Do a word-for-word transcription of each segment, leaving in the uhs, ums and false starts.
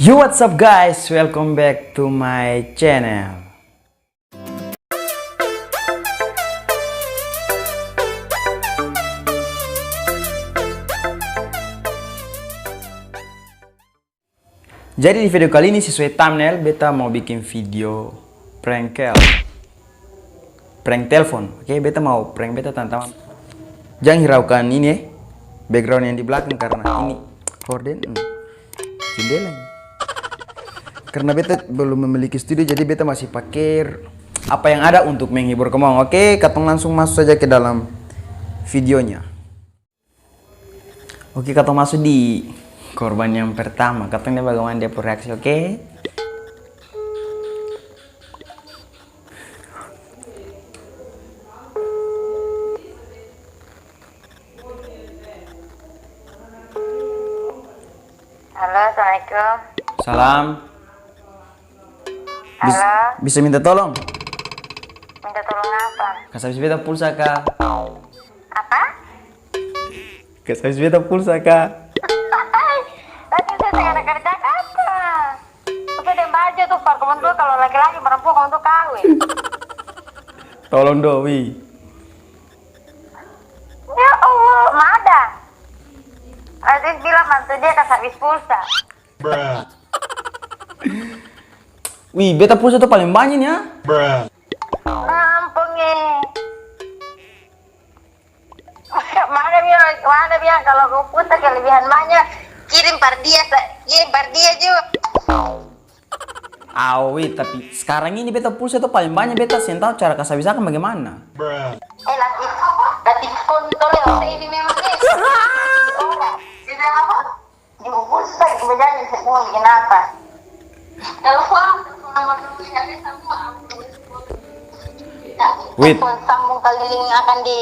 Yo, what's up guys? Welcome back to my channel. Jadi di video kali ini sesuai thumbnail, beta mau bikin video prank call. Prank telepon, oke? Beta mau prank beta tamang-tamang. Jang hiraukan ini, eh, background yang di belakang karena ini horden, hmm, jendela ini. Karena beta belum memiliki studio, jadi beta masih pake apa yang ada untuk menghibur komong. Oke, katong langsung masuk saja ke dalam videonya. Oke, katong maso di korban yang pertama. Katong lia bagaimana dia pung reaksi, oke? Halo, assalamualaikum. Salam. Bis-, halo. Bisa minta tolong? Minta tolong apa? Kas abis beta pulsa ka. Apa? Kas abis beta pulsa ka. Tapi saya seng ada karja apa. Usah deng baja tuh, par komong tuh kalo laki-laki, perempuan komong tuh kaweng. Tolong do, wi. Ya Allah, mada. Aziz bilang mantu dia kas abis pulsa. Wih, beta pulsa tuh paleng banya nih, ah. Ampong e. Mana bilang, mana bilang kalo kau pulsa kelebihan banya, kirim par dia sa, kirim par dia ju. Awi, tapi skarang ini beta pulsa tuh paleng banya, beta seng tau cara kas abis akang bagimana. Eh, latih, latih kontol ya, ini memang, eh. Orang. Dia bilang apa? Di Ubud sa, di Ubud aja, saya bilang, "Kenapa?" Telepon, nomor dua, ya, semua. Wait. Telepon sambung keliling akan di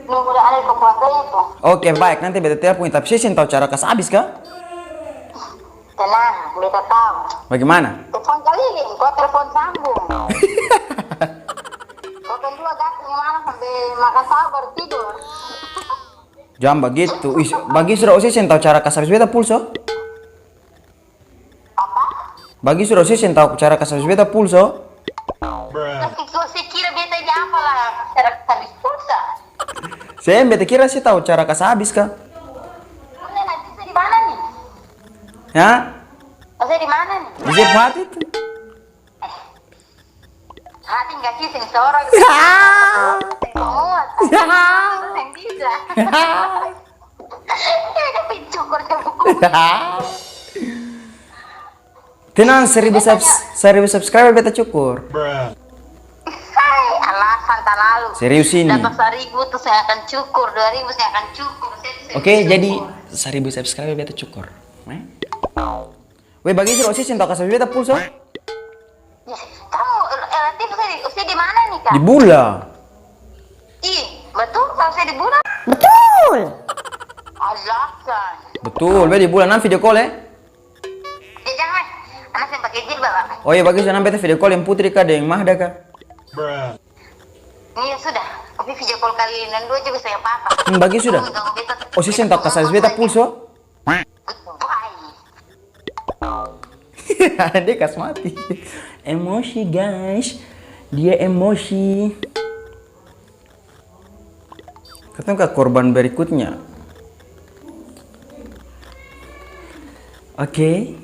nomor ada di kota itu. Oke, baik. Nanti beta telepon, tapi saya seng tau cara kas abis ka? Tenang, beta tau. Bagaimana? Telepon keliling, kau telepon sambung. Kau kan dua gas malam sampai makan sahur baru tidur. Jang bagitu. Ih, bagitu sudah, ose seng tau cara kas abis beta pulsa. Apa? Bagitu sudah, ose seng tau cara kas abis beta pulsa. Tapi kau se kira beta ini apa lah, cara kas abis pulsa? Seng, beta kira se tau cara kas abis ka. Mana nanti se di mana nih? Hah? Ose di mana nih? Di se hati tu. Hati kasi seng soro. Ya. Seng komot. Ya. Seng bisa. Ya, tapi cukur dia buku. Ya. Tenang, seribu subs-, seribu subscriber beta cukur. Hai, alasan talalu. Serius ini. Dapat seribu tuh saya akan cukur, dua ribu saya akan cukur, saya bisa cukur. Oke, jadi seribu subscriber beta cukur. Eh? Weh, bagitu, ose seng tau kas abis beta pulsa. Ih, kamu, eh, nanti ose di, ose di mana nih, Kak? Di Bula. Ih, betul, ose di Bula? Betul. Alasan. Betul, be di Bula. Nanti video call, eh? Eh, jangan, eh. Ana seng pake jilbab, Kak. Oh iya, bagus, nanti beta video call yang Putri, Kak, deng Mahda, Kak. Iya, sudah. Tapi video call kali nan dua juga seng apa-apa. Hmm, bagus sudah. Jangan ganggu beta. Ose seng tau kas abis beta pulsa. Goodbye. Dia kas mati. Emosi, guys. Dia emosi. Katong ka korban berikutnya. Oke.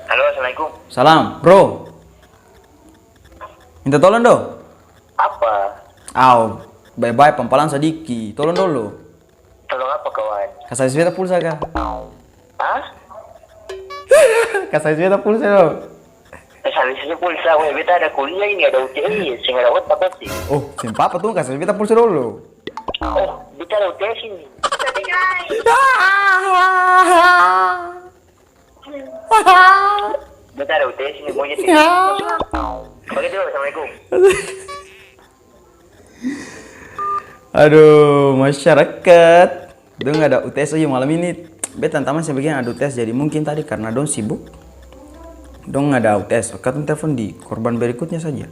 Halo, assalamualaikum. Salam, bro. Minta tolong do. Apa? Au, bae-bae pampalang sadiki. Tolong dolo. Tolong apa, kawan? Kas abis beta pulsa ka? Hah? Kas abis beta pulsa do. Kas abis beta pulsa, weh, beta ada kuliah ini, ada U T S, seng ada otak pasti. Oh, seng papa tu, kas abis beta pulsa dolo. Oh, beta ada U T S ini. Beta ada U T S ini, monyet ini. Oke, dulu, assalamualaikum. Aduh, masyarakat. Dong ada U T S aja malam ini. Beta tamang seng bagian ada U T S, jadi mungkin tadi karna dong sibuk. Dong ada U T S. Katong telepon di korban berikutnya saja.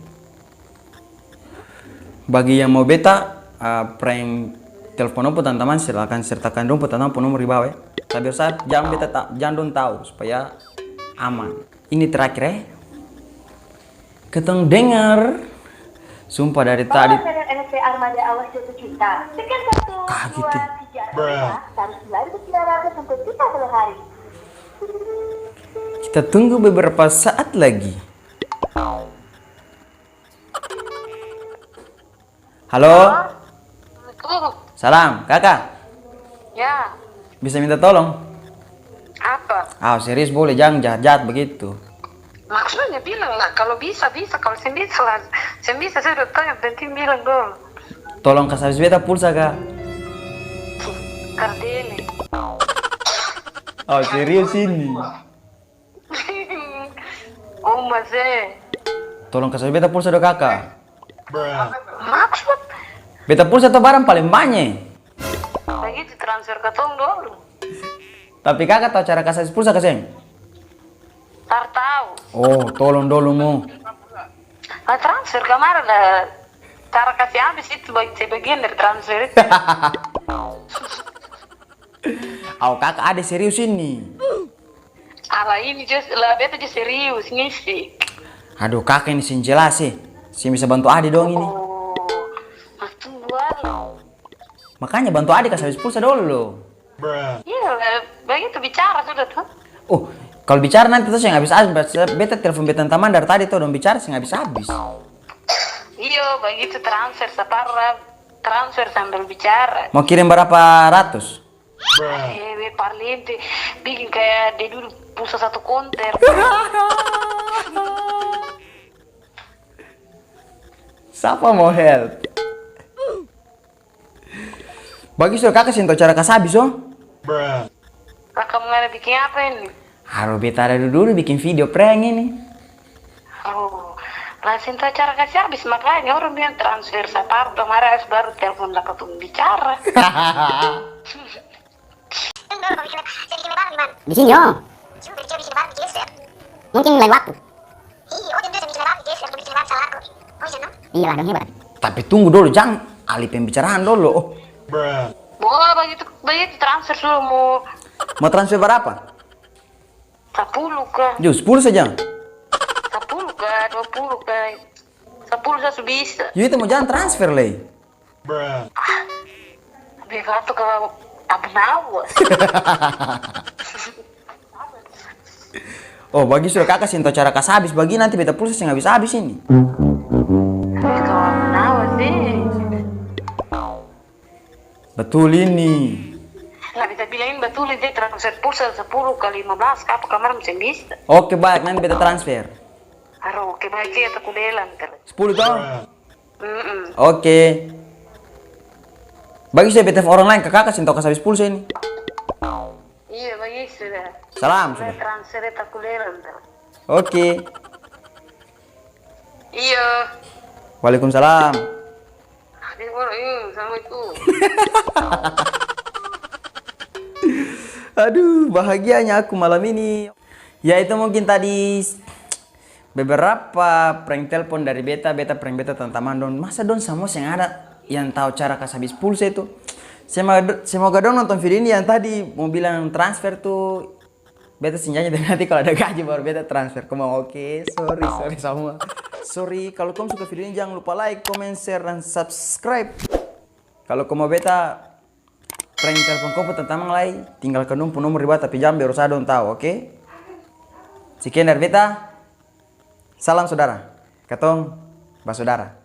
Bagi yang mau beta, eh, prank telepon dong pung tamang-tamang, silakan sertakan dong pung tamang-tamang pung nomor di bawah, ya. Tapi saat jang beta ta-, jang dong tau, supaya aman. Ini terakhir, eh. Katong dengar. Sumpah dari tadi. Tolong dengan N S P Armada Awas Jatuh Cinta. Sekian satu, kaget, dua, eh. Tiga, empat, taruh sembilan ribu sembilan ratus untuk tiga puluh hari. Kita tunggu beberapa saat lagi. Halo? Halo? Assalamualaikum. Salam, kaka. Ya. Bisa minta tolong? Apa? Ah, serius boleh, jang jahat-jahat begitu. Maksudnya bilang lah, kalau bisa, bisa, kalau seng bisa lah, seng bisa, saya udah tanya, yang penting bilang dong. Tolong kas habis beta pulsa, ka. Kardele. Oh, serius ini? Oma se. Tolong kas beta pulsa do, kaka. Maksud? Beta pulsa to barang paleng banya. Bagitu transfer katong dolo. Tapi kaka tau cara kas habis pulsa ka seng? Tar tau. Oh, tolong dolo mo. Nah, transfer kamar ada cara kasi habis itu bagi-, sebagian dari transfer itu. Au, kaka ade serius ini. Ala ini just, la beta just serius, ngisi. Aduh, kaka ini seng jelas, eh. Seng bisa bantu ade dong ini. Oh, maksud gua lo. Makanya bantu ade kas habis pulsa dolo. Iya, la, bagitu bicara sudah tuh. Oh, kalo bicara nanti to seng habis-habis, beta telfon beta tamang dari tadi to, dong bicara seng habis-habis. Iyo, bagitu transfer saparra, transfer sambil bicara. Mau kirim barapa ratus? Eh, we, parlente. Bikin kaya dia dulu pulsa satu konter. Sapa mau help? Bagus to, kaka seng tau cara kas habis, oh. Kaka mau ada bikin apa ini? Aduh, beta ada dudu biking video prank ini. Oh, lah seng tau cara kasi abis, makanya orang bilang transfer sapardo, mara es baru telpon dapa tong bicara. Di sini, oh. Mungkin lain waktu. Iya lah, dong hebat. Tapi tunggu dolo, jang alih pembicaraan dolo, oh. Bola bagitu, bagitu transfer sudah mo. Mo transfer barapa? Sapuluh ka. Yo, sepuluh saja. Sapuluh ka, dua puluh ka. Sapuluh sa su bisa. Yo, itu mo jang transfer lai. Beta kata ka Abu Nawas. Oh, bagi sudah kaka seng tau cara kas abis, bagi nanti beta pulsa seng abis-abis ini. Beta kata Abu Nawas, eh. Betul ini. Lah, beta bilang ini betul, ini transfer pulsa sepuluh kali lima belas, ka apa kamar seng bisa. Oke, baik, nanti beta transfer. Aduh, oke, baik, ya, takulelan, ter. Sepuluh to? Mm-mm. Oke. Bagi saya beta orang lain, kakak seng tau kas abis pulsa ini. Iya, bagi sudah. Salam sudah. Transfer takulelan, ter. Oke. Iya. Waalaikumsalam. Ini orang, iya, assalamualaikum. Aduh, bahagianya aku malam ini. Ya, itu mungkin tadi beberapa prank telpon dari beta, beta prank beta tamang-tamang dong. Masa dong samua seng ada yang tau cara kas abis pulsa itu? Semoga, semoga dong nonton video ini yang tadi mo bilang transfer tuh. Beta seng janji, tapi nanti kalo ada gaji baru beta transfer. Komang oke, sorry, sorry samua. Sorry, kalo kom suka video ini jang lupa like, comment, share, dan subscribe. Kalo kom mo beta prank telpon kom pung tamang lai, tinggalkan dong pung nomor di bawah, tapi jang biar usaha dong tau, oke? Sekian dari beta. Salam sodara. Katong basodara.